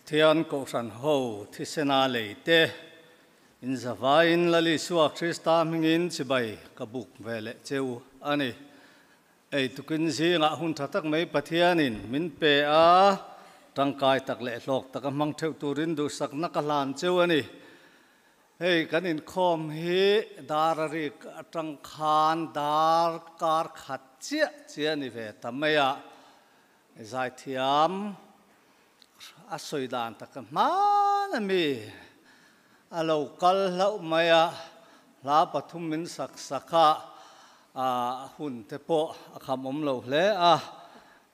Pathian Kohhran ho thisena lei te in zavaiin Lal Isua Krista hmingin chibai ka buk ve leh cheu a ni. Ei tukin zingah hun tha tak mai Pathianin min pe a, tangkai tak leh hlawk taka hmang theuh turin duhsakna ka hlan cheu a ni. Hei kan inkhawm hi dar a rik atang khan dar kar khat chiah chiah a ni ve ta mai a, Zaithiam a sawi dan tak hman a mi a lo kal hlauh mai a, hla pathum min sak sak a, a hun te pawh a kham awm lo hle a.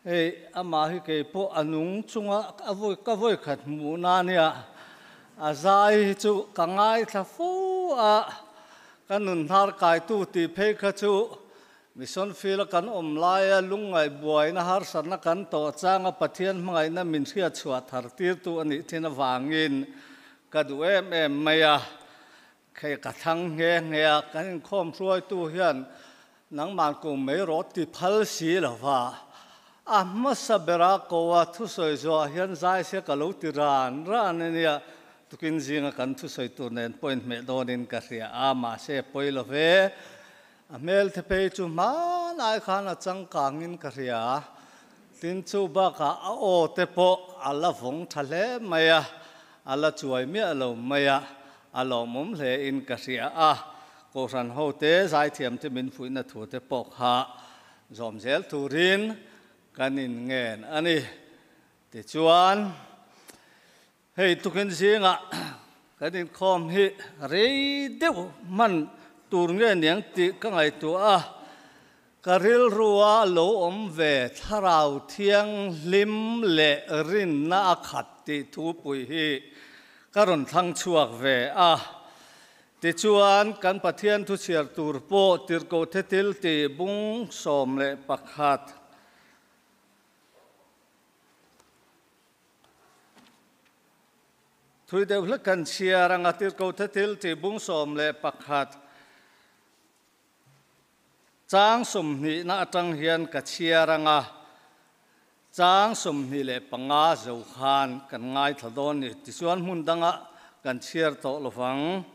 Hei amah hi kei pawh a nung chunga a vawi ka vawi khat hmuh na nia, a zai hi chu ka ngaithla fo a, ka nun hnar kaitu tih phei kha chu Mission field a kan awm laia lungngaih buaina harsatna kan tawh changa Pathian hmangaihna min hriatchhuah thar tirtu a nih thin avangin ka duh em em mai a. Khei ka thlang nghe nghe a, kan inkhawm hruaitu hian nangman kum mai rawh ti phal si lova a hmasa bera ko a thusawi zawhah hian zai sia ka lo ti ran ran a nia. Tukin zinga kan thusawi tur nen pawh inhmeh dawnin ka hria a, mahse pawi lo ve. A hmelte phei chu hmanai khan a changkangin ka hria. Tin chu bakah a aw te pawh a la vawng tha hle mai a, a la chuai miah lo mai a, a lawmawm hle in ka hria a. Kohhran ho te zaithiam te min fuihna thu te pawh kha zawm zel turin kan inngen a ni. Tichuan. Hei tukin zingah kan inkhawm hi rei deuh hman tur nge niang tih ka ngaihtuah a, ka rilrua lo awm ve thlarau thianghlim leh rinna a khat tih thupui hi ka rawn thlang chhuak ve a. Tichuan kan Pathian thuchhiar tur pawh Tirhkoh Thetil tih bung 11. Thui deuh hlek kan chhiar ang a, Tirhkoh Thetil tih bung 11 chang 20 na atang hian ka chhiar ang a, chang 25 zo khan kan ngaithla dawn ni. Tichuan hmun dangah kan chhiar tawh lovang.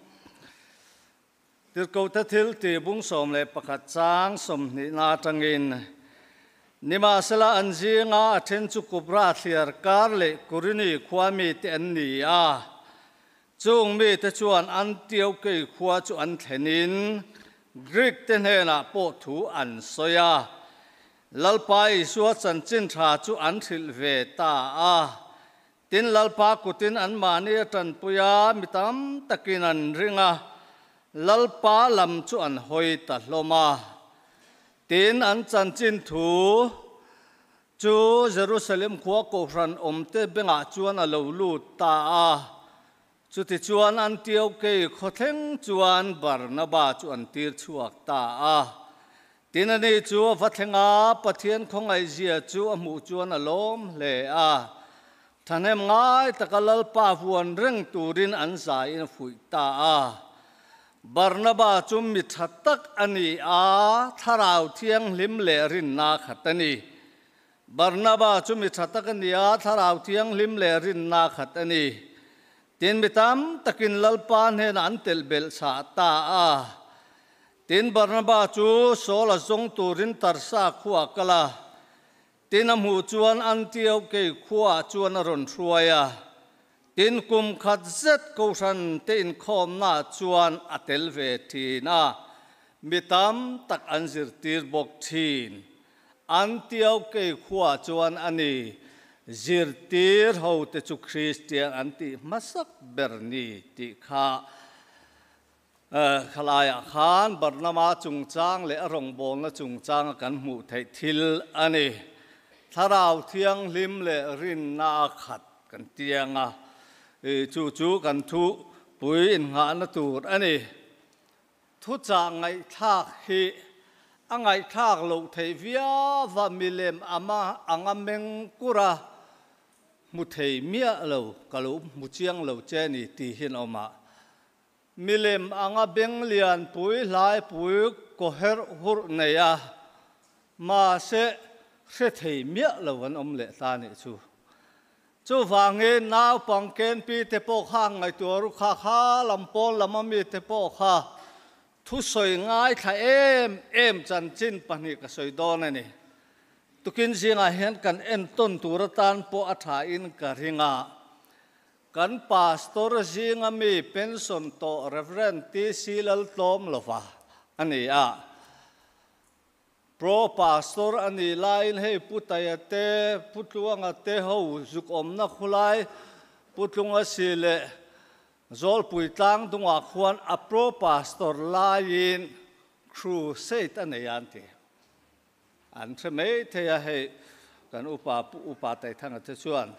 Tirhkoh Thil tih bung 11 chang 20 na atangin, Nimahsela an zinga a then chu Kupra thliar kar leh Kurini khua mite an ni a, chung mite chuan Antiokei khua chu an thlenin Greek te hnenah pawh thu an sawi a, Lalpa Isua chanchin tha chu an hrilh ve ta a. Tin, Lalpa kutin anmahni a tanpui a, mi tam takin an ring a, Lalpa lam chu an hawi ta hlawm a. Tin, an chanchin thu chu Jerusalem khua Kohhran awmte bengah chuan a lo lut ta a. Chutichuan Antiokei khawthleng chuan Barnaba chu an tir chhuak ta a. Tin, ani chu a va thleng a, Pathian khawngaihzia chu a hmuh chuan a lawm hle a. Thahnem ngai taka Lalpa vuan reng turin an zaiin a fuih ta a. Barnaba chu mi tha tak a ni a, Thlarau Thianghlim leh rinna khat a ni. Barnaba chu mi tha tak a ni a, Thlarau Thianghlim leh rinna khat a ni. Tin, mi tam takin Lalpa hnenah an telh belh chhah ta a. Tin, Barnaba chu Saul a zawng turin Tarsa khuaah a kal a. Tin, a hmuh chuan Antiokei khuaah chuan a rawn hruai a. Tin, kum khat zet Kohhran te inkhawmnaah chuan a tel ve thin a, mi tam tak an zirtir bawk thin. Antiokei khuaah chuan a ni, zirtir hote chu Kristian an tih hmasak ber ni tih kha khalaiah khan Barnama chungchang leh a rawngbawlna chungchanga kan hmuh theih thil a ni. Thlarau Thianghlim leh rinna a khat kan tiang a, chu chu kan thupui innghahna tur a ni. Thuchah ngaihthlak hi a ngaihthlak loh theih viau a, milem ama anga meng kur a, hmu thei miah lo, ka lo hmu chiang lo che ni tih hian a awm a. Milem anga beng lian pui hlai pui kaw herh hurh nei a, mahse hre thei miah lo an awm leh ta nih chu. Chuvangin naupang KNP te pawh kha ngaihtuah ru kha kha lam pawn lam ami te pawh kha thusawi ngaithla em em chanchin pahnih ka sawi dawn a ni. Tukin zingah hian kan entawn tur atan pawh a thain ka ring a. Kan pastor zinga mi pension tawh Rev. TC Laltlawm lova a ni a. Pro Pastor a nih laiin hei Pu Taia te, Pu Tluanga te ho zuk awmna khulai Pu Tlunga si leh Zawlpui tlang dungah khuan a Pro Pastor laiin Crusade a nei a an ti. An hre mai thei a hei kan upa Pu Upa Taithanga te chuan.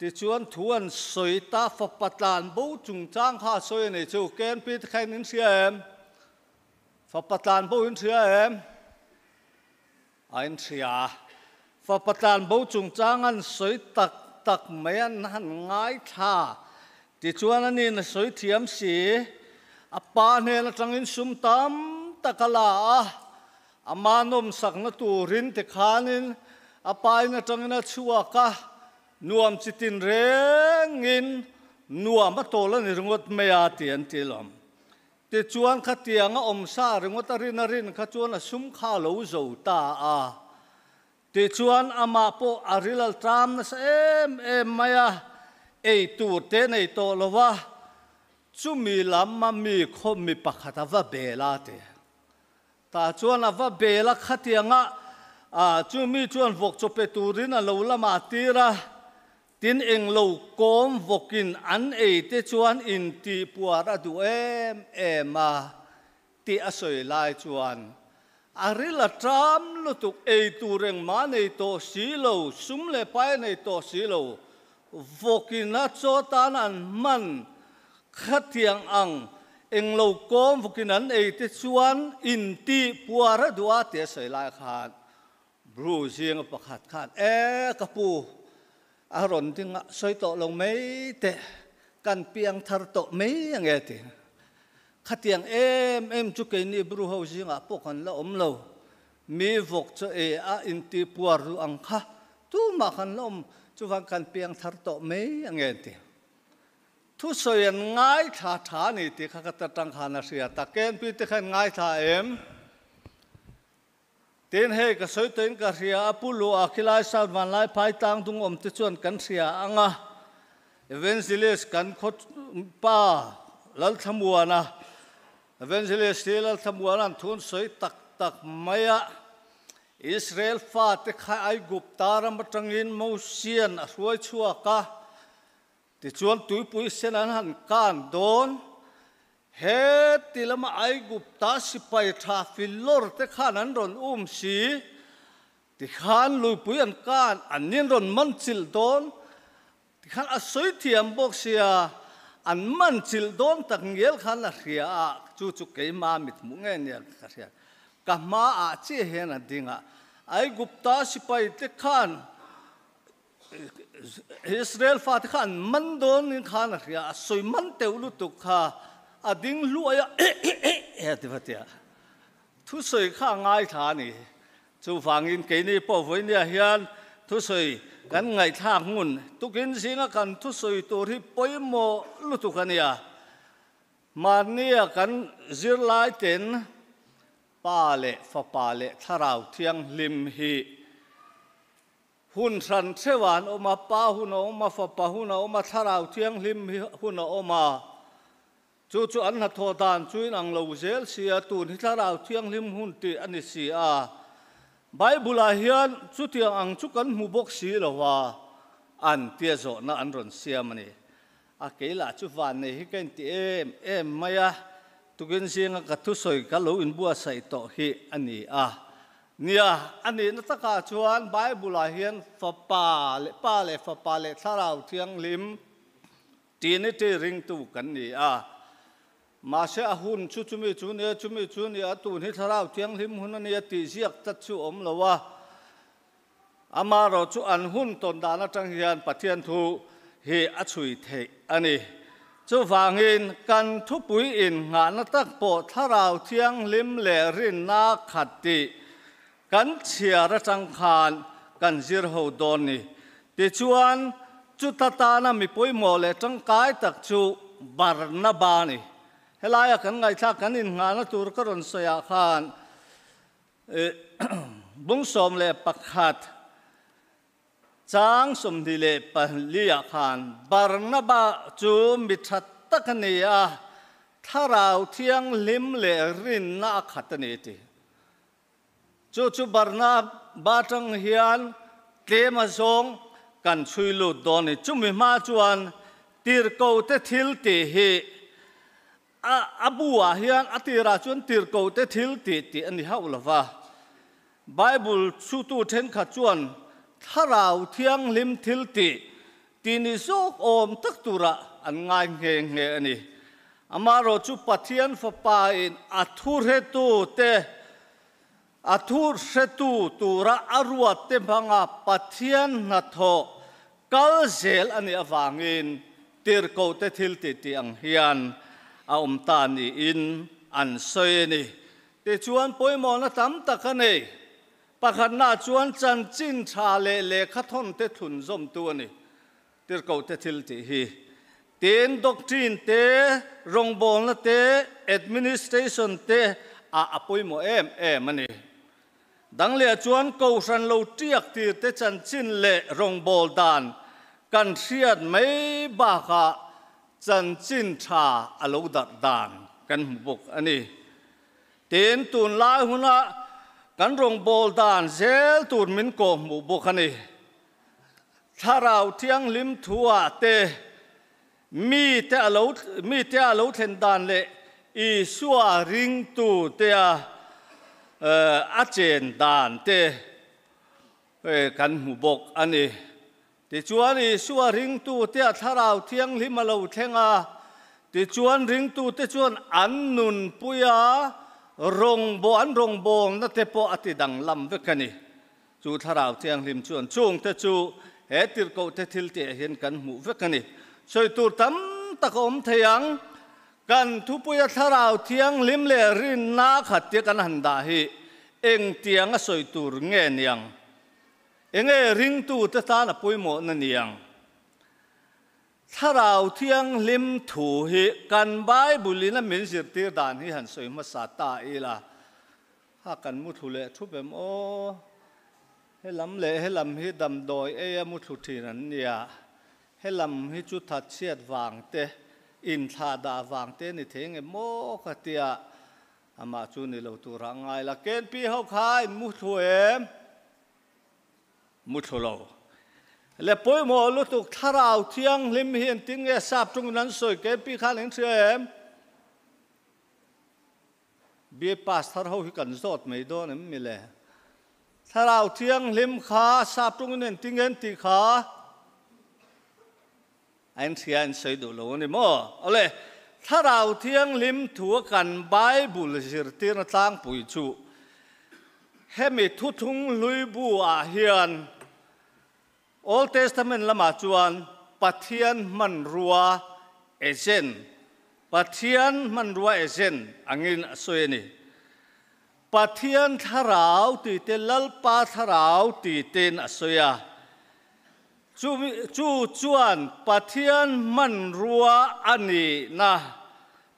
Tichuan thu an sawi ta fapa tlan bo chungchang kha a sawi a nei chu KNP te kha in in hria em? Fapa tlan bo in hria em? A in hria. Fapa tlan bo chungchang an sawi tak tak mai an han ngaithla. Tichuan a nin a sawi thiam si. A pa hnen atangin sum tam tak a la a, ama nawmsakna turin tikhanin a pa in atangin a chhuak a, nuam chitin rengin nuam a tawl a ni ringawt mai a ti an ti lawm. Tichuan khatiang a awm sa ringawt a rin a rin kha chuan a sum kha a lo zo ta a. Tichuan amah pawh a ril al ṭam nasa em em mai a, ei tur te nei tawh lo va, chumi lam a mi khaw mi pakhat a va bel a ti. Tah chuan a va bel a khatianga chumi chuan vawk chaw pe turin a lo lamah a tir a, Tin englo kawm vawkin an ei te chuan intihpuar a duh em em a tih a sawi lai chuan a ril a ṭam lutuk, ei tur engmah a nei tawh si lo, sum leh pai a nei tawh si lo, vawkin a chaw tan an hman khatiang ang englo kawm vawkin an ei te chuan intihpuar a duh a tih a sawi lai khan Bru zinga pakhat khan, E ka pu, a rawn ding a, sawi tawh lo mai teh, kan piang thar tawh mai ang e ti. Khatiang em em chu keini Bru ho zingah pawh kan la awm lo. Mi vawk chaw e a inti puar duh ang kha tumah kan la awm, chuvang kan piang thar tawh mai ang e ti. Thusawi an ngaithla tha a ni tih kha ka ta tang khan a hriat a, KNP te kha an ngaithla em? Tin, hei ka sawi tawhin ka hria a, Pu Luah khilai South Vanlai phai tlang dung awm te chuan kan hria ang a, Evangelist kan khaw pa Lalthlamuana, Evangelist hi Lalthlamuana'n thu an sawi tak tak mai a, Israel fate kha Aigupta ram atangin Mosian a hruai chhuak a, Tichuan tuipui sen an han kan dawn. He ti lama Aigupta sipai tha filawr te khan an rawn um si. Tikhan luipui an kan, an nin rawn man chilh dawn. Tikhan a sawi thiam bawk sia, an man chilh dawn tak ngial khan a hria a, chu chu keima mithmuh nge nia ka hria. Ka hmaah chiah hian a ding a, Aigupta sipai te khan Israel fate kha an man dawn in khan a hria, a sawi man teuh lutuk kha a ding hluai a eh eh eh eh a ti va tia. Thusawi kha a ngaithla a ni. Chuvangin keini pawh vawinia hian thusawi kan ngaihthlak ngun tukin zinga kan thusawi tur hi pawimawh lutuk a nia. Mahnia kan zirlai ten Pa leh Fapa leh Thlarau Thianghlim hi Hun hran theuh an awm a, Pa hun a awm a, Fapa hun a awm a, Thlarau Thianghlim hi hun a awm a. Chu chu an hnathawh dan chu inang lo zel si a, tun hi Thlarau Thianghlim hun tih a ni si a. Bible-ah hian chutiang ang chu kan hmu bawk si lo a, an tia zawhna an rawn siam a ni. A keilah chu van nei hi ka inti em em mai a, tukin zinga ka thusawi ka lo inbuatsaih tawh hi a ni a. Nia, a nihna takah chuan Bible-ah hian Fapa leh Pa leh Fapa leh Thlarau Thianghlim Trinity ringtu kan ni a. Mahse a hun chu chumi chu nia, chumi chu nia, tun hi Thlarau Thianghlim hun a nia tih ziak tlat chu a awm lo a. Amaherawh chu an hun tawn dan atang hian Pathian thu hi a chhui theih a ni. Chuvangin kan thupui innghahna tak pawh Thlarau Thianghlim leh rinna khat tih kan chhiar atang khan kan zir ho dawn ni. Tichuan. Chuta tana mi pawimawh leh tangkai tak chu Barnaba a ni. Helaia kan ngaihthlak kan innghahna tur ka rawn sawiah khan bung 11 chang 24 ah khan Barnaba chu mi tha tak a ni a, Thlarau Thianghlim leh rinna a khat a ni a ti. Chu chu Barnaba tang hian tlem azawng kan chhui lut dawn ni. Chumi hma chuan tirhkohte thil tih hi a a bu-ah hian a tirah chuan tirhkohte thil tih tih a ni hauh lo va. Bible chhutu thenkhat chuan Thlarau Thianghlim thil tih tih ni zawk awm tak turah an ngai nghe nghe a ni. Amaherawh chu Pathian Fapa in a thuhretu te, a thuhretu tura a ruat te hmanga Pathian hnathawh kal zel a nih avangin tirhkohte thil ti tih ang hian a awm ta niin an sawi a ni. Tichuan pawimawhna tam tak a nei. Pakhatnaah chuan chanchin tha leh lehkhathawn te thlunzawmtu a ni. Tirhkohte thil tih hi tin doctrine te, rawngbawlna te, administration te ah a pawimawh em em a ni. Dang leh chuan Kohhran lo tiak tir te chanchin leh rawngbâwl dan kan hriat mai bakah chanchin tha a lo darh dan kan hmu bawk a ni. Tin, tunlai huna kan rawngbâwl dan zel tur min kawhhmuh bawk a ni. Thlarau Thianghlim thuah te, mite a lo mite a lo thlen dan leh Isua ringtute a a chen dan te kan hmu bawk a ni. Tichuan Isua ringtute a Thlarau Thianghlim a lo thleng a, tichuan ringtute chuan an nunpui a, rawngbawh an rawngbawlna te pawh a ti danglam vek a ni. Chu Thlarau Thianghlim chuan chungte chu he tirhkohte thiltih ah hian kan hmuh vek a ni. Sawi tur tam tak a awm thei ang. Kan thupuia Thlarau Thianghlim leh rinna khat tia kan han dah hi engtiang a sawi tur nge niang? Enge ringtute tan a pawimawhna niang? Thlarau Thianghlim thu hi kan Bible-in a min zirtir dan hi han sawi hmasa ta ila, ha kan muthlu leh thup em aw? Helam leh helam hi damdawi ei a muthlu thin an nia, helam hi chu thatchhiat vang te, inthlah dah vang te ni thei nge maw ka tia, amah chu ni lo turah ngai la. KNP ho kha in muthlu em? Muthlu lo. Le pawimawh lutuk Thlarau Thianghlim hi engtin nge sap tungin an sawi KP khan eng hria em? BA pass thar ho hi kan zawt mai dawn em mi le? Thlarau Thianghlim kha sap tungin engtin nge an tih kha? A en hria in sawi duh lo a ni maw? Awle, Thlarau Thianghlim thua kan Bible zirtirna tlangpui chu hemi thuthlung hlui bu ah hian Old Testament lamah chuan Pathian hmanrua agent, Pathian hmanrua agent angin a sawi a ni. Pathian Thlarau tih te Lalpa Thlarau tih tein a sawi a. Chu chu chuan Pathian hmanrua a nihna,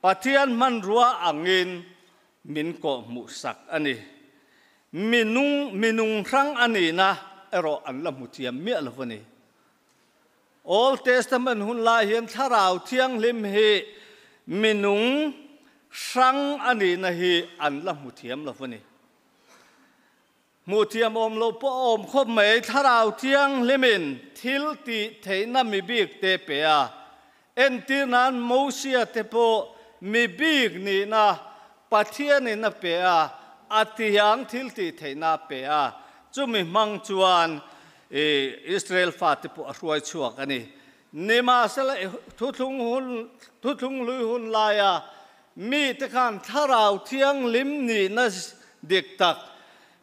Pathian hmanrua angin min kawhhmuhsak a ni. Minung, minung hrang a nihna erawh an la hmu thiam miah lo a ni. Old Testament hun lai hian Thlarau Thianghlim hi minung hrang a nihna hi an la hmu thiam lo a ni. Hmuh thiam awm lo pawh a awm khawp mai. Thlarau Thianghlimin thil tih theihna mi bik te pe a, entir nan Mosia te pawh mi bik nihna Pathianin a pe a, a tiang thil tih theihna a pe a, chumi hmang chuan Israel fate pawh a hruai chhuak a ni. Nimahsela thuthlung hun, thuthlung hlui hun laia mite khan Thlarau Thianghlim nihna dik tak,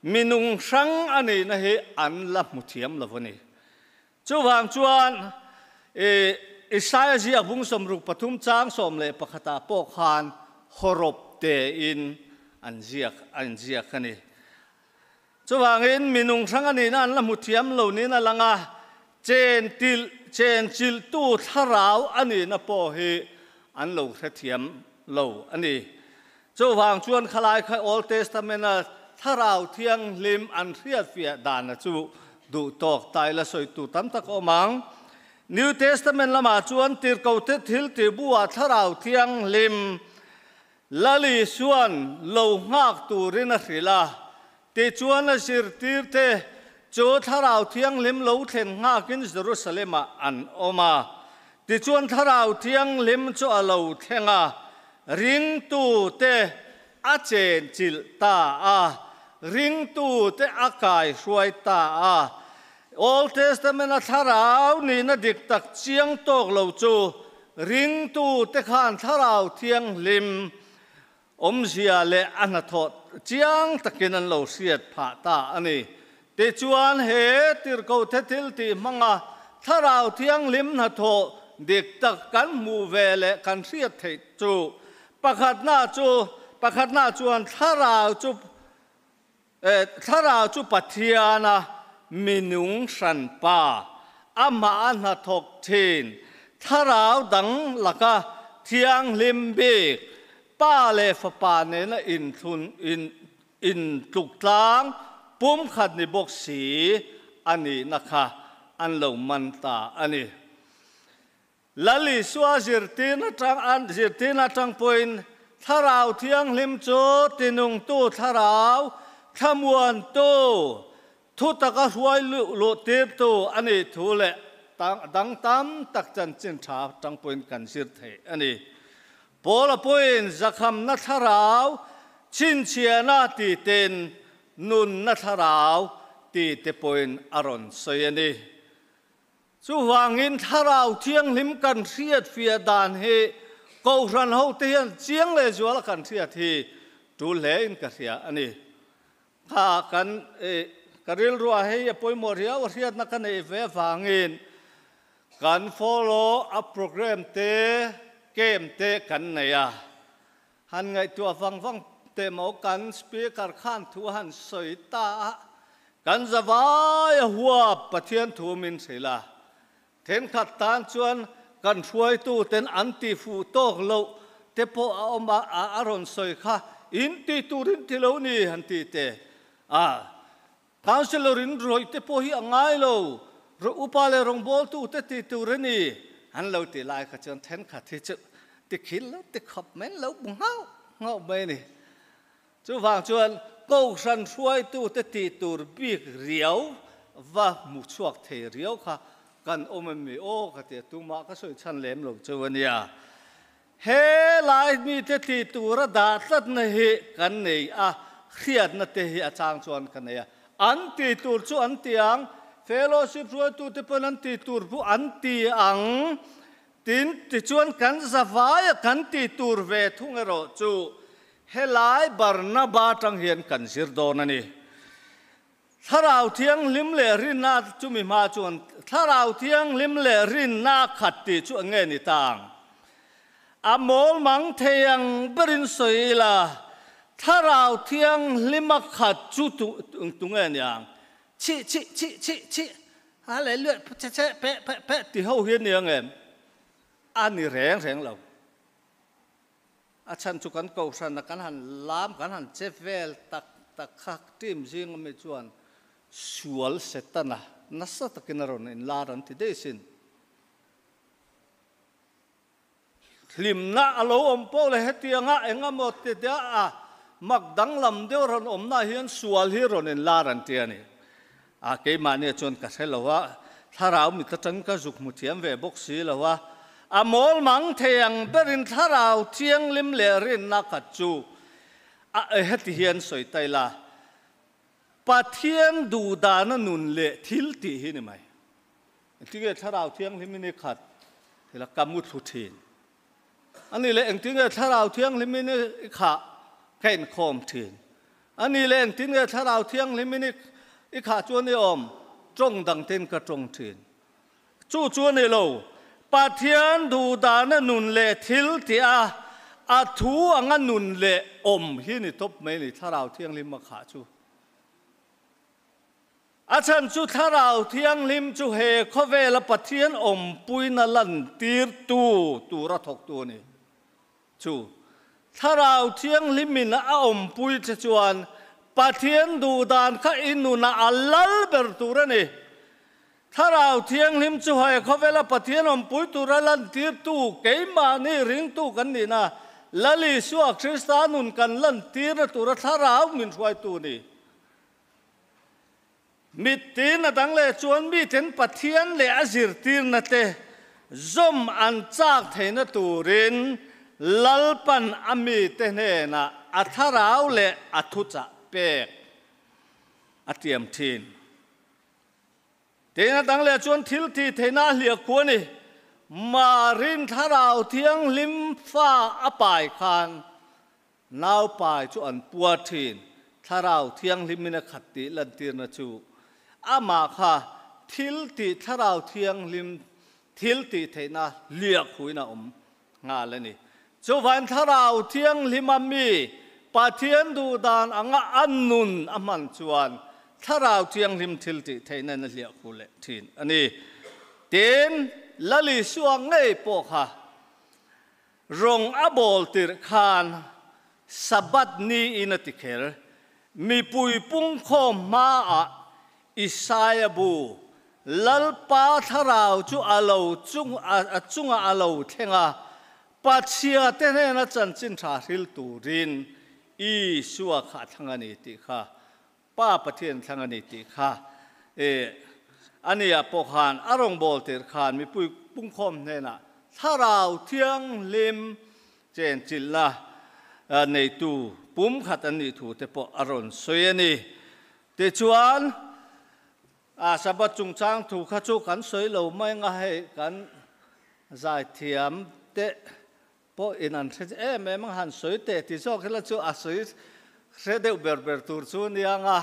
minung hrang a nihna hi an la hmu thiam lo a ni. Chuvang chuan Isaia ziak bung 63 chang 11 ah pawh khan hawrawp tein an ziak a inziak a ni. Chuvangin minung hrang a nihna an la hmu thiam lo niin a lang a, chen tilh chenchilhtu thlarau a nihna pawh hi an lo hrethiam lo a ni. Chuvang chuan khalai kha Old Testament-a Thlarau Thianghlim an hriatfiah dana chu duh tawk tai la sawi tur tam tak a awm ang. New Testament lamah chuan Tirhkohte thiltih buah Thlarau Thianghlim Lal Isua'n lo nghak turin a hrilh a, tichuan a zirtirte chu Thlarau Thianghlim lo thlen nghakin Jerusalem-ah an awm a. Tichuan Thlarau Thianghlim chu a lo thleng a, ringtute a chenchilh ta a, ringtute a kaihruai ta a. Old Testament-a Thlarau nihna dik tak chiang tawk lo chu Ringtute khan Thlarau Thianghlim awmzia leh a hnathawh chiang takin an lo hriat phah ta a ni. Tichuan, he tirhkohthe thil tih hmanga Thlarau Thianghlim hnathawh dik tak kan hmuh ve leh kan hriat theih chu pakhatna chu pakhatna chuan Thlarau chu Thlarau chu Pathiana minung hranpa, amah a hnathawk thin, thlarau dang laka thianghlim bik, Pa leh Fapa nena inthlun intluk tlang pumkhat ni bawk si a nihna kha an lo man ta a ni. Lal Isua zirtirna tang an zirtirna tang pawhin Thlarau Thianghlim chu tinungtu thlarau, thlamuantu, thu taka hruai luhtirtu a nih thu leh dang tam tak chanchin tha tang pawhin kan zir thei a ni. Paula pawhin zakhamna thlarau chhinchhiahna ti ten nunna thlarau ti te pawhin a rawn sawi a ni. Chuvangin Thlarau Thianghlim kan hriatfiah dan hi Kohhran hote hian chiang leh zuala kan hriat hi tul hlein ka hria a ni. Kha kan ka rilruah hei a pawimawh riau a hriatna ka neih ve avangin kan follow up program te, camp te kan nei a. Han ngaihtuah vang vang teh maw kan Speaker khan thu a han sawi ta a, kan zavai a huap Pathian thu min hrilh a. Thenkhat tan chuan kan hruaituten an ti fuh tawk loh te pawh a awm a, a rawn sawi kha in ti tur in ti lo ni han ti teh a. Councillor in rawih te pawh hi a ngai lo, upa leh rawngbawltu te ti tur a ni an lo ti lai kha chuan thenkhat hi chu ti khil lo ti khawp mai an lo bu nghauh nghauh mai a ni. Chuvang chuan Kohhran hruaitu te tih tur bik riau va hmu chhuak thei riau kha kan awm em mi aw ka ti a, tumah ka sawi chhan lem lo chu a nia. He lai mite tih tura dah tlatna hi kan nei a, hriatna te hi a chang chuan ka nei a. An tih tur chu an ti ang, fellowship hruaitute pawn an tih tur pawh an ti ang. Tin, tichuan kan zavaia kan tih tur ve thung erawh chu helai Barnaba atang hian kan zir dawn a ni. Thlarau Thianghlim leh rinna chumi hma chuan Thlarau Thianghlim leh rinna khat tih chu eng nge ni ta ang? A mawl mang thei ang berin sawi ila, Thlarau Thianghlima khat chu tu nge ni ang? Chih chih chih chih chih, a leh lueh che che peh peh peh ti ho hi a ni ang em? A ni reng reng lo. A chhan chu kan kohhrana kan han lam, kan han che vel tak tak kha team zing ami chuan sual Setana nasa takin a rawn inlar an ti daih sin. Hlimna a lo awm pawh leh hetianga eng emaw ti te a mak danglam deuh rawn awmna hian sual hi rawn inlar an ti a ni. A keimahnia chuan ka hre lo a, thlarau mit atangin ka zuk hmu thiam ve bawk si lo a, a mawl mang thei ang berin thlarau thianghlim leh rinna khat chu a heti hian sawi ta ila, Pathian duhdana nun leh thil tih hi ni mai. Engtinge thlarau thianghlim in i khat thila ka mu thlu thin. A ni leh engtinge thlarau thianghlim in i khah ka inkhawm thin. A ni leh engtin nge Thlarau Thianghlimin i khah chuan i awm? Tawng dang ten ka tawng thin. Chu chu a ni lo. Pathian duhdana nun leh thil tih a, a thu anga nun leh awm hi ni tawp mai ni Thlarau Thianghlim a khah chu. A chhan chu Thlarau Thianghlim chu he khawvela Pathian awmpuina lantirtu tura thawktu a ni. Chu Thlarau Thianghlimin a awmpui che chuan Pathian duhdan kha i nunah a lal ber tur a ni. Thlarau Thianghlim chu he khawvela Pathian awmpui tura lantirtu keimahni ringtu kan nihna Lal Isua Krista nun kan lantirna tura Thlarau min hruaitu a ni. Mittin a dang leh chuan miten Pathian leh a zirtirna te zawm an chak theihna turin Lalpan a mite hnenah a thlarau leh a thuchah pek a tiam thin. Tiin a dang leh chuan thil tih theihna a hliah khu a ni. Marin Thlarau Thianghlim fa a pai khan Naupai chu an puar thin. Thlarau Thianghlimin a khat tih lantirna chu amah kha thil tih Thlarau Thianghlim thil tih theihna hliah khuin a awm nghal a ni. Chuvain Thlarau Thianghlima mi Pathian duhdan anga a nun a hman chuan Thlarau Thianghlim thil tih theihna in a hliah khu leh thin a ni. Tin, Lal Isua ngei pawh kha Rawng a bawl tirh khan Sabbath ni in a ti kher. Mipui pungkhawm hmaah Isaia bu, Lalpa thlarau chu a lo chung a chungah a lo thleng a, Pachhia te hnena chanchin tha hril turin Isua kha a thlang a ni tih kha Pa Pathian thlang a ni tih kha e ania pawh khan a rawngbâwl tir khan mipui pungkhawm hnenah Thlarau Thianghlim chenchilhna neitu pumkhat an nih thu te pawh a rawn sawi a ni. Tichuan, a Sabbath chungchang thu kha chu kan sawi lo mai anga hei kan zaithiam te Pawh in an hre em em ang han sawi teh ti zawk ila chu a sawi hre deuh ber ber tur chu nia nga.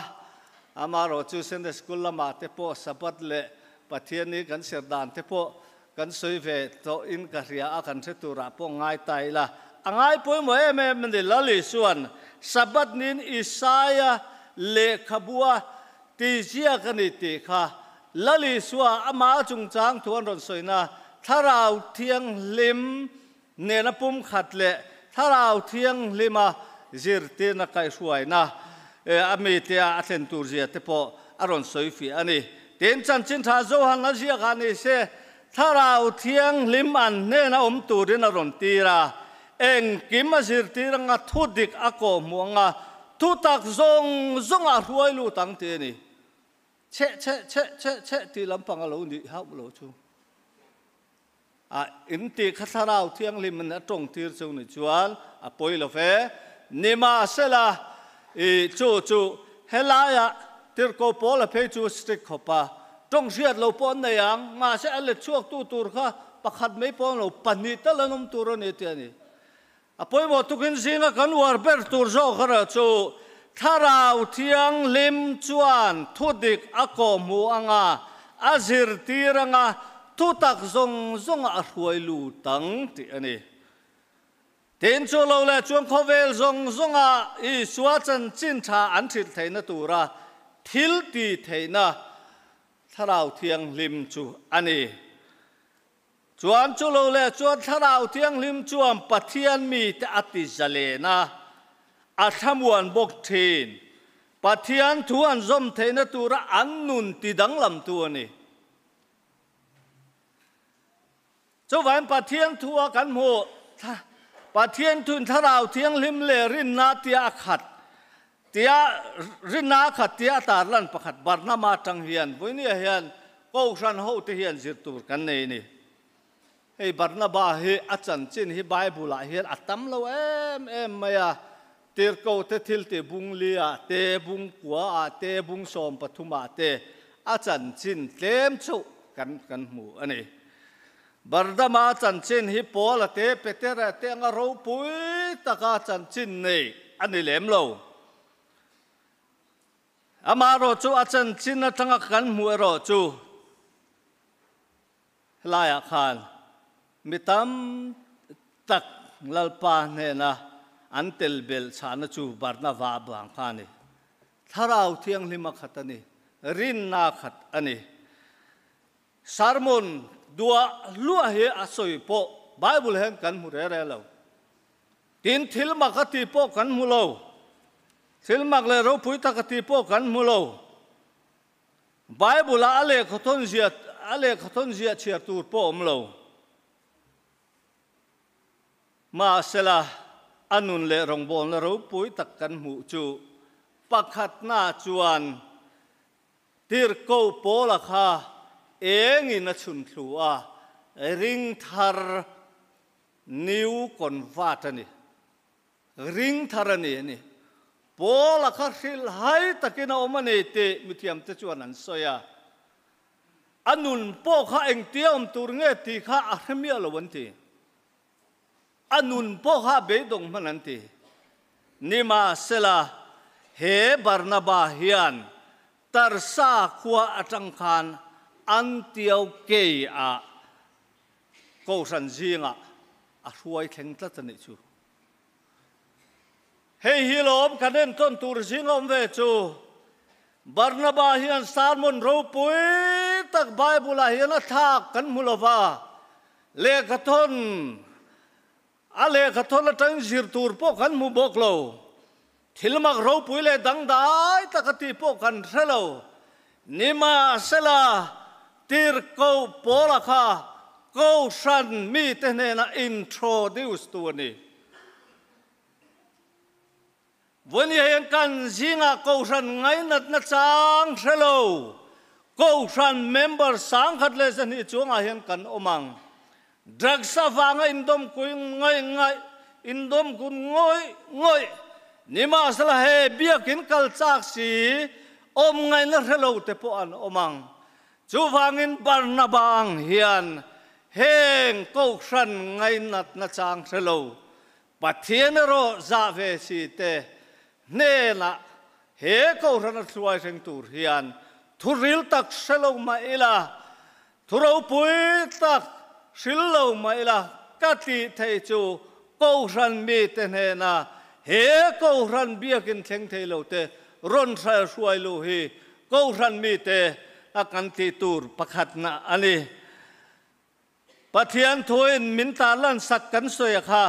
Amaherawh chu Sunday School lamah te pawh Sabbath leh Pathianni kan ser dan te pawh kan sawi ve tawh in ka hria a, kan hre turah pawh ngai ta ila. A ngai pawimawh em em a ni. Lal Isua'n Sabbath niin Isaia lehkhabua ti ziak a ni tih kha Lal Isua amah chungchang thu an rawn sawina Thlarau Thianghlim nena pumkhat leh Thlarau Thianghlima zirtirna kaihhruaina a mite-a a thlen tur zia te pawh a rawn sawi fiah a ni. Tin, chanchin tha Johan a ziak ah ni se, Thlarau Thianghlim an hnena awm turin a rawn tir a, engkim a zirtir anga thu dik a kawhhmuh anga thutak zawng zawng a hruai lut ang tih a ni. Cheh cheh cheh cheh cheh tih lampang a lo nih hauh lo chu. A in tih kha Thlarau Thianghlim in a tawng tir chu ni chuan a pawi lo ve. Nimahsela i chu chu helaiah Tirhkoh Paul a phei chu strict khawp a, tawng hriat lo pawh an nei ang, mahse a let chhuak tu tur kha pakhat mai pawh an lo pahnih tal an awm tur a ni tih a ni. A pawimawh tukin zinga kan uar ber tur zawk erawh chu Thlarau Thianghlim chuan thudik a kawhhmuh anga, a zirtir anga, thutak zawng zawngah a hruai lut ang tih a ni. Tin, chu lo leh chuan khawvel zawng zawnga Isua chanchin tha an hrilh theihna tura thil ti theihna Thlarau Thianghlim chu a ni. Chuan chu lo leh chuan Thlarau Thianghlim chuan Pathian mite a ti zalen a, a thlamuan bawk thin. Pathian thu an zawm theihna tura an nun ti danglamtu a ni. Chuvain Pathian thu a kan hmuh, Pathian thuin Thlarau Thianghlim leh rinna tia a khat tia rinna a khat tia a tarlan pakhat Barnama atang hian vawinia hian Kohhran hote hian zir tur kan nei a ni. Hei Barnaba hi a chanchin hi Bible-ah hian a tam lo em em mai a, Tirhkohte thiltih bung li-ah te, bung kua-ah te, bung 13-ah te a chanchin tlem chauh kan kan hmu a ni. Barnaba chanchin hi Paula te, Petera te anga ropui taka chanchin nei a ni lem lo. Amaherawh chu a chanchin atanga kan hmuh erawh chu helaiah khan mi tam tak Lalpa hnena an tel belh chhahna chu Barnava vang kha a ni. Thlarau Thianghlima khat a ni. Rinna khat a ni. Sermon duah hluah hi a sawi pawh Bible hian kan hmu re re lo. Tin, thil mak a tih pawh kan hmu lo. Thil mak leh ropui tak a tih pawh kan hmu lo. Bible-ah a lehkhathawn ziah a lehkhathawn ziah chhiar tur pawh a awm lo. Mahsela, a nun leh rawngbawlna ropui tak kan hmuh chu pakhatna chuan Tirhkoh Paula kha engin a chhun thlu a, ring thar new convert a ni. Ring thar a ni a ni. Paula kha hrilhhai takin a awm a ni tih mithiamte chuan an sawi a. A nun pawh kha engtia awm tur nge tih kha a hre miah lo an ti. A nun pawh kha a beidawng hman an ti. Nimahsela, he Barnaba hian Tarsa khua atang khan Antiokei-ah Kohhran zingah a hruai thleng tlat a nih chu. Hei hi lawm kan entawn tur zing awm ve chu. Barnaba hian sermon ropui tak Bible-ah hian a thlak kan hmu lo va, lehkhathawn a lehkhathawn atangin zir tur pawh kan hmu bawk lo. Thil mak ropui leh dangdai tak a tih pawh kan hre lo. Nimahsela, Tirhkoh Paula kha Kohhran mite hnena introduce tu a ni. Vawiin hian kan zingah Kohhran ngainatna chang hre lo Kohhran member 1200 chuangah hian kan awm ang. Drugs avanga indawm kui ngawih ngawih, indawm kun ngawih ngawih. Nimahsela he biakin kal chak si awm ngaihna hre lo te pawh an awm ang. Chuvangin Barnaba ang hian heng Kohhran ngainatna chang hre lo Pathian erawh zah ve si te hnenah he Kohhran a hruai hreng tur hian thu ril tak hre lo mah ila, thu ropui tak hril lo mah ila ka tih theih chu Kohhran mite hnena he Kohhran biakin thleng thei lo te rawn hruai luh hi Kohhran mite a kan tih tur pakhatna a ni. Pathian thuin min tarlan sak kan sawi a kha,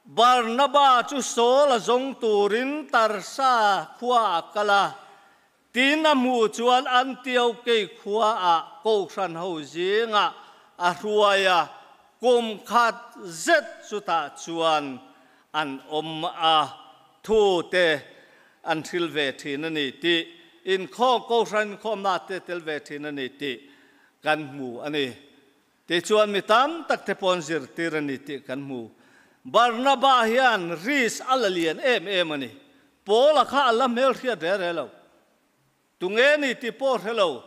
Barnaba chu Saul a zawng turin Tarsa khua a kal a, tin a hmuh chuan Antiokei khua ah Kohhran ho zingah a hruai a, kum khat zet chutah chuan an awm a, thu te an hril ve thin a ni tih, inkhawm Kohhran inkhawmna te tel ve thin a ni tih kan hmu a ni. Tichuan mi tam tak te pawn zirtir a ni tih kan hmu. Barnaba hian risk a la lian em em a ni. Paula kha a la hmelhriat re re lo. Tunge ni tih pawh hre lo.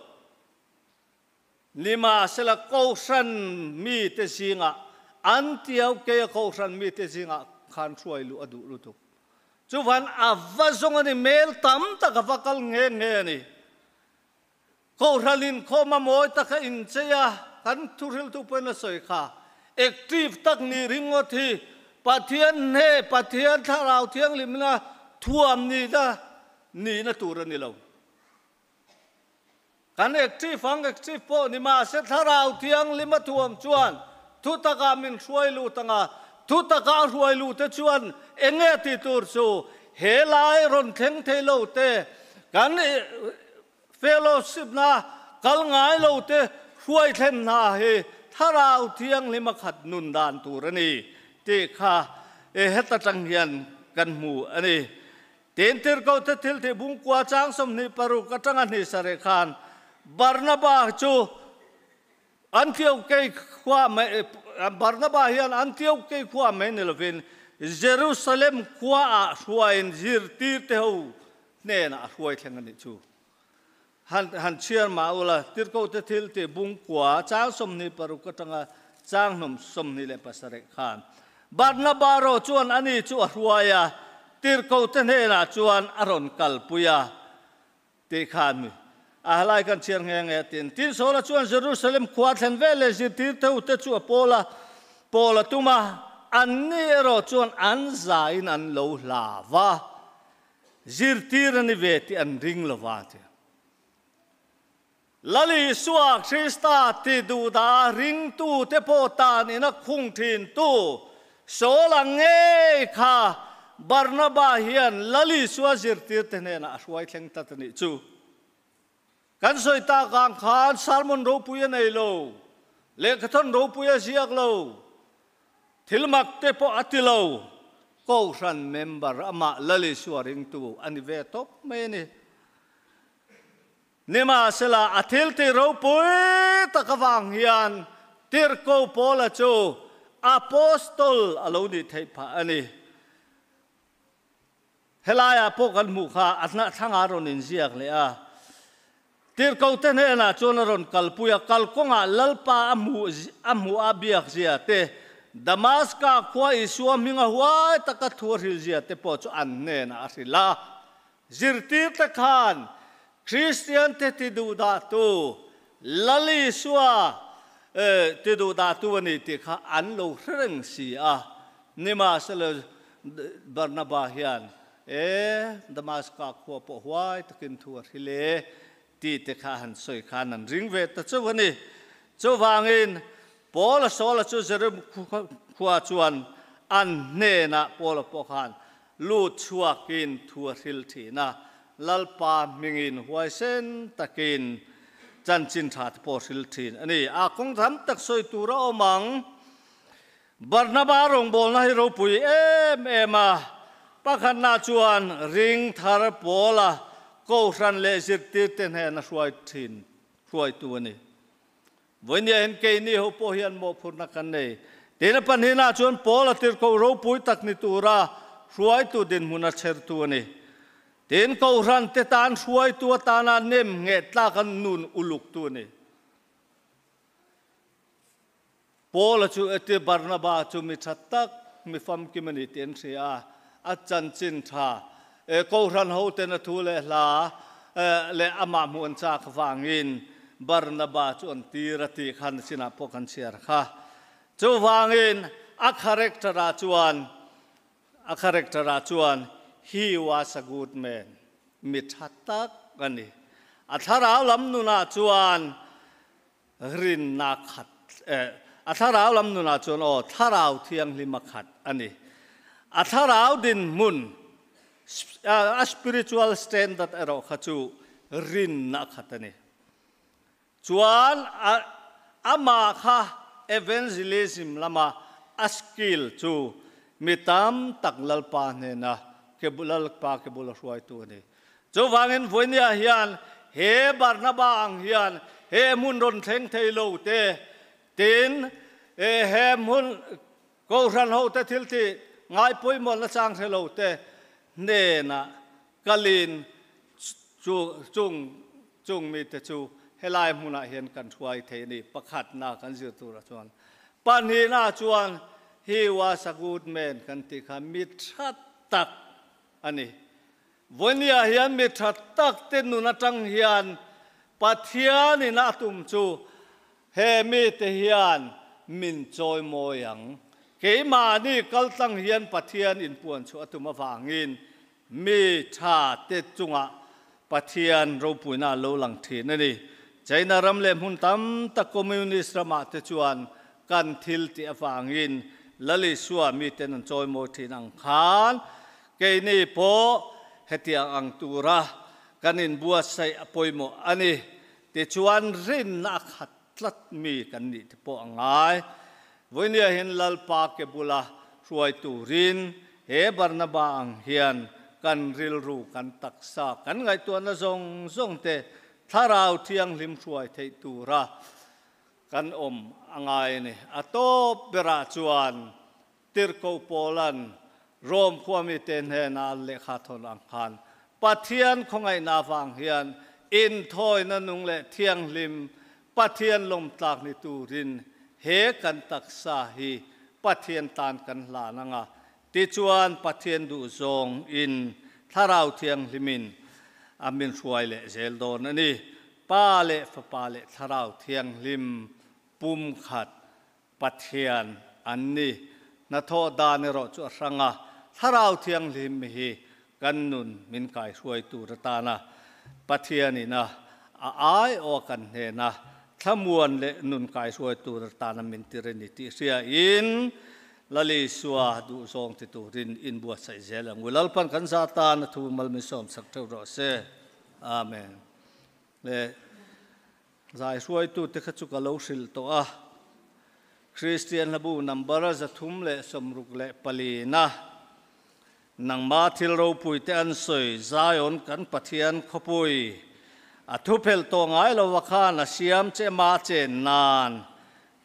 Nimahsela Kohhran mite zingah, Antiokeia Kohhran mite zingah khan hruai luh a duh lutuk. Chuvan a va zawng a ni, mel tam tak a va kal nghe nghe a ni. Kohhran inkhawm a mawi taka inchei a, kan thuhriltu pawhin a sawi kha. Active tak ni ringawt hi Pathian hne, Pathian Thlarau Thianghlimna thuam nihna nihna tur a ni lo. Kan active ang active pawh ni mahse Thlarau Thianghlim a thuam chuan thutakah min hruai lut ang a, thutakah a hruai luh te chuan eng nge tih tur chu he lai rawn thleng thei lo te kan Fellowship-na kal ngai lo te hruai thlen hna hi Thlarau Thianghlim a khat nun dan tur a ni tih kha heta tang hian kan hmu a ni. Tin, Tirhkohte thilthih bungkua chang 26 atanga hnih sarih khan Barnaba chu Antiokei khua mai, Barnaba hian Antiokei khua mai ni lovin Jerusalem khuaah hruaiin zirtirte ho hnenah a hruai thleng a nih chu. Han han chhiar mah ula, Tirhkohte thil tih bungkua chang 26 atanga chang hnum 27 khan Barnaba rawh chuan ani chu a hruai a, Tirhkohte hnenah chuan a rawn kalpui a. Tih khan mi a halai kan chhiar nghe nghe tin. Tin, Saula chuan Jerusalem khua thlen vel leh zirtirte ute chu a pawl a, pawl a tum a, anni erawh chuan an zaiin an lo hlau va, zirtir a ni ve tih an ring lo va ti. Lal Isua Krista ti duhdah ringtute pawh tan ina khung thintu Saul-a ngei kha Barnaba hian Lal Isua zirtirte hnenah a hruai thleng tlat a nih chu. Kan sawi tak ang khan sermon ropui a nei lo, lehkhathawn ropui a ziak lo, thil mak te pawh a ti lo, Kohhran member amah Lal Isua ringtu a ni ve tawp mai a ni. Nimahsela, a thiltih ropui tak avang hian Tirhkoh Paula chu Apostol a lo nih theih phah a ni. Helaiah pawh kan hmuh kha a hnahthlang a rawn inziak leh a. Tirhkohte hnenah chuan a rawn kalpui a, kalkawngah Lalpa a hmuh a hmuh a biak zia te, Damaska khua Isua hminga huai taka thu a hril zia te pawh chu an hnenah a hrilh a. Zirtirte khan Kristiante ti duhdahtu Lal Isua ti duhdahtu a ni tih kha an lo hre reng si a. Nimahsela Barnaba hian, E, Damaska khua pawh huai takin thu a hril e, tih te kha a han sawi khan an ring ve ta chauh a ni. Chuvangin Paula Saula chu Jerusalem khua chuan an hnenah Paula pawh khan Lut chhuakin thu a hril thin a, Lalpa hmingin huaisen takin chanchin tha te pawh hril thin a ni. A kawng tham tak sawi tur a awm ang. Barnaba rawngbawlna hi ropui em em a, pakhatna chuan ring thar pawla kohhran leh zirtirte hnena hruai thin hruaitu a ni. Vawinia hian keini ho pawh hian mawhphurhna kan nei. Tina pahnihna chuan Paul a tirhkoh ropui tak ni tura hruaitu dinhmun a chhertu a ni. Tin, Kohhran te tan hruaitu atana nem ngheh tlak a nun uluktu a ni. Paul-a chu eti Barnaba chu mi tha tak, mi famkim a ni tih an hria a, a chanchin tha Kohhran hoten a thu leh hla leh amah hmuh an chak vangin Barnaba chu an tir a tih khan sinah pawh kan chhiar kha. Chuvangin a character-ah chuan a character-ah chuan he was a good man, mi tha tak a ni. A thlarau lam nunah chuan Rinna khat eh, a thlarau lam nunah chuan aw, thlarau thianghlim a khat a ni. A thlarau dinhmun, a spiritual standard erawh kha chu rinna a khat a ni. Chuan a amah kha evangelism lama a skill chu mi tam tak Lalpa hnena ke Lalpa ke bula hruaitu a ni. Chuvangin Vawinia hian he Barnaba ang hian he hmun rawn thleng thei lo te, tin he hmun Kohhran hote thil tih ngai pawimawhna chang hre lo te hnenah kalin chu chung chung mite chu helai hmunah hian kan hruai thei a ni. Pakhatna kan zir turah chuan pahnihna chuan he was a good man kan tih kha mi tha tak a ni. Vawinia hian mi tha tak te nun atang hian Pathianin a tum chu he mite hian min chawimawi ang. Keimahni kaltlang hian Pathian inpuan chhuah a tum avangin mi tha te chungah Pathian ropuina a lo lang thin a ni. China ram leh hmun tam tak Communist ramah te chuan kan thil tih avangin Lal Isua miten an chawimawi thin ang khan Keini pawh hetiang ang tura kan inbuatsaih a pawimawh a ni. Tichuan rinna a khat tlat mi kan nih te pawh a ngai. Vawinia hian Lalpa ke bula hruai turin he Barnaba ang hian kan rilru, kan taksa, kan ngaihtuahna zawng zawng te Thlarau Thianghlim hruai theih tura kan awm a ngai a ni. A tawp berah chuan Tirhkoh Paula'n Rom khua mite hnena a lehkha thawn ang khan, Pathian khawngaihna avang hian inthawina nung leh thianghlim Pathian lawmtlak ni turin he kan taksa hi Pathian tan kan hlan ang a, tichuan Pathian duhzawng in Thlarau Thianghlimin a min hruai leh zel dawn a ni. Pa leh Fapa leh Thlarau Thianghlim pumkhat Pathian an ni. Hnathawh dan erawh chu a hrang a, Thlarau Thianghlim hi kan nun min kaihruai tur atana Pathianin a a ai aw kan hnena thlamuan leh nun kaihruai tur atana min tir a ni tih hriain Lal Isua duhzawng ti turin inbuatsaih zel ang u. Lalpan kan za tan a thu mal min sawm sak theuh rawh se. Amen. Le zai hruaitute kha chu ka lo hrilh tawh a. Kristian hlabu number 364 na Nangma thil ropui te an sawi Zion kan Pathian khawpui a thuphelh tawh ngai lo a khan a siam che ma chen nan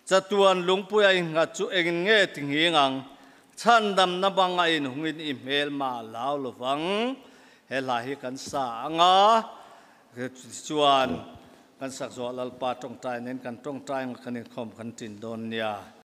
Chatuan lungpui a innghat chu engin nge ti nghing ang? Chhandamna bang a inhungin i hmel mah a lau lo vang. He hla hi kan sa ang a, tichuan kan sak zawh Lalpa tawngtai nen kan tawngtai anga kan inkhawm kan tin dawn nia.